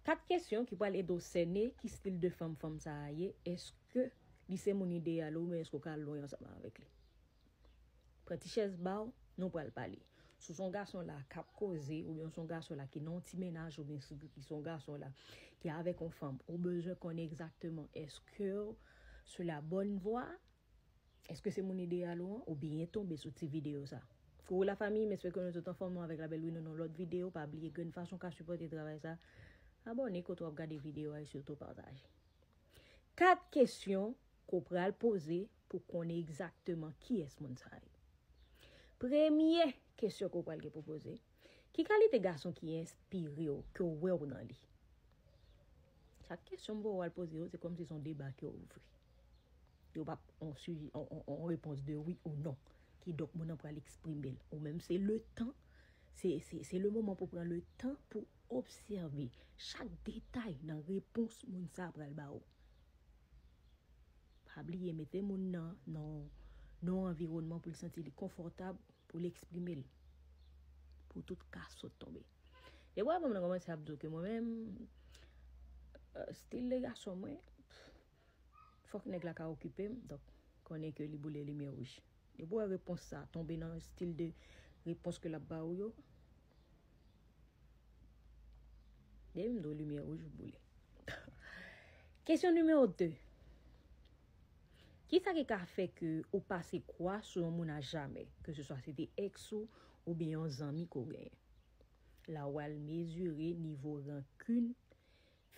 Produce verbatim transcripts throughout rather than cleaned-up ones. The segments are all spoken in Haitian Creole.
Kat kesyon ki pral ede w sène ki stil de fanm fanm sa a ye. Èske li se moun ideyal ou, oubyen èske w ka al lwen ansanm avèk li? Pran ti chèz ba w, nou pral pale. Si w se yon gason la k ap koze, oubyen w se yon gason la ki nan yon ti mennaj, oubyen si w se yon gason la ki avèk yon fanm, ou bezwen konnen egzakteman èske w sur la bonne voie, èske se moun ideyal ou an, ou byen tonbe sou ti videyo sa. Koukou lafanmi, m espere ke nou tout anfòm, nou avèk Labèl Wino nan lòt videyo. Pa bliye, grenn fason w ka sipòte travay sa, abòne kote w ap gade videyo a e sitou pataje. Kat kesyon ke w pral poze pou konnen egzakteman kiyès moun sa ye. Premye kesyon ke w pral gen pou poze, ki kalite gason ki enspire w, ke w wè w nan li? Chak kesyon m voye w al poze yo, se kòmsi se yon deba ke w ouvri. Yo p ap yon sijè, yon, yon, yon repons de wi ou non. Kidonk, moun nan pral eksprime l. Ou menm, se le tan, se, se, se le moman pou pran le tan pou obsève chak detay nan repons moun sa a pral ba ou. Pa bliye, mete moun nan, nan, nan yon anviwònman pou l santi li konfòtab, pou l eksprime l. Pou tout ka sot tonbe. Depi w wè moun nan kòmanse ap di w ke mwen menm, euh, stil de gason mwen, fòk nèg la ka okipe m, donk, konnen ke li boule limyè wouj. Depi w wè repons sa tonbe nan stil de repons ke l ap ba ou yo, depi m di w limyè wouj, ou boule. Kesyon nimewo de. Kisa ki ka fè ke ou pase kwa sou yon moun a jamè, ke se swa se te èks ou, oubyen yon zanmi ke w genyen? La w al mezire nivo rankin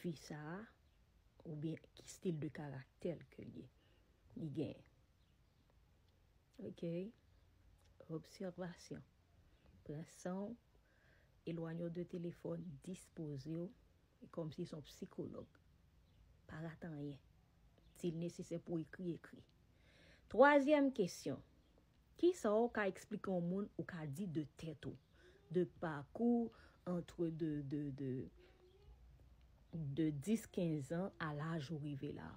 fi sa a, oubyen ki stil de karaktè l ke l ye, li genyen. Ok. Obsèvasyon. Pran san w, elwanye w de telefòn, dispoze w, e kòmsi se yon sikològ. Pa rate anyen. Si l nesesè pou ekri, ekri. Twazyèm kesyon. Kisa w ka eksplike yon moun ou ka di de tèt ou, de pakou, antre de, de, de, de dis, kenz an a laj ou rive la?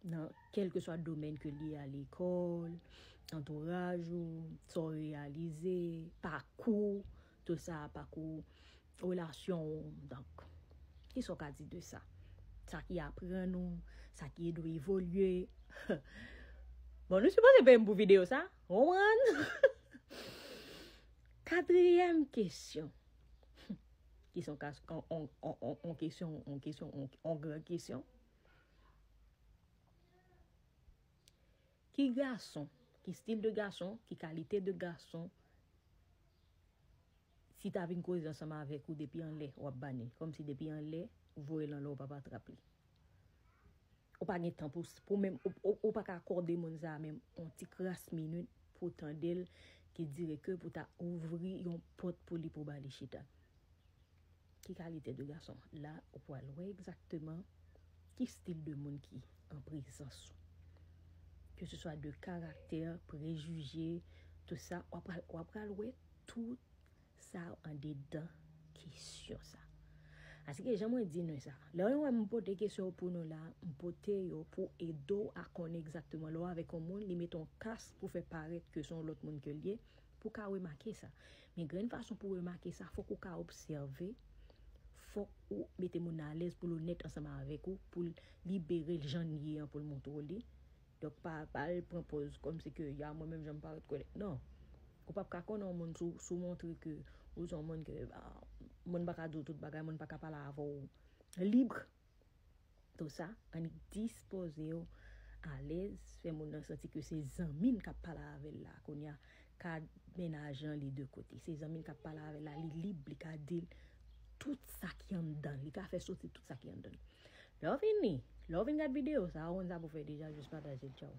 Nan kèlkeswa domèn ke l ye a, lekòl, antouraj ou, sa w reyalize, pakou, tout sa, pakou, relasyon w. Donk, kisa w ka di de sa? Sa ki aprann ou, sa ki ede w evolye. Bon, nou sipoze peye m pou videyo sa, w konprann? Katriyèm kesyon. Ki se yon kas-, on, on, on, on, on kesyon, on kesyon, on, on gran kesyon. Ki gason, ki stil de gason, ki kalite de gason, si ta vin koze ansanm avèk ou depi anlè, w ap bani l. Kòmsi depi anlè, ou voye l anlè, ou p ap atrap li. Ou pa gen tan pou, pou menm, ou, ou, ou pa ka akòde moun sa a menm yon ti kras minit pou w tande l, ki dire ke pou ta ouvri yon pòt pou li, pou w ba li chita. Ki kalite de gason? La, ou pral wè egzakteman ki stil de moun ki an prezans ou. Ke se swa de karaktè, prejije, tout sa, w ap pral, w ap pral wè tout sa andedan kesyon sa. Asike, jan mwen di nou sa, lè w wè m pote kesyon yo pou nou la, m pote yo pou ede w a konnen egzakteman lè w avèk yon moun, li mete yon kas pou fè parèt ke se yon lòt moun ke l ye, pou w ka remake sa. Men grenn fason pou w remake sa, fòk ou ka obsève, fòk ou mete moun nan alèz pou l onèt ansanm avèk ou, pou l libere l jan l ye an, pou l montre w li. Donk, pa, pa al pran pòz kòmsi ke, ya, mwen menm jan m parèt kòrèk. Non. Ou p ap ka konnen yon moun si w, si w montre ke ou se yon moun ke, ah, moun pa ka di w tout bagay, moun pa ka pale avè w lib. Tout sa, annik dispoze w alèz, fè moun nan santi ke se zanmi n k ap pale avè l la. Kounye a, kad mennaj lan, li de kote. Se zanmi n k ap pale avè l la, li lib, li ka di l tout sa ki anndan l, li ka fè soti tout sa ki anndan l. Lè w vini, lè w vin gad videyo sa, ou konn sa pou w fè deja, jis pataje l, tchaw.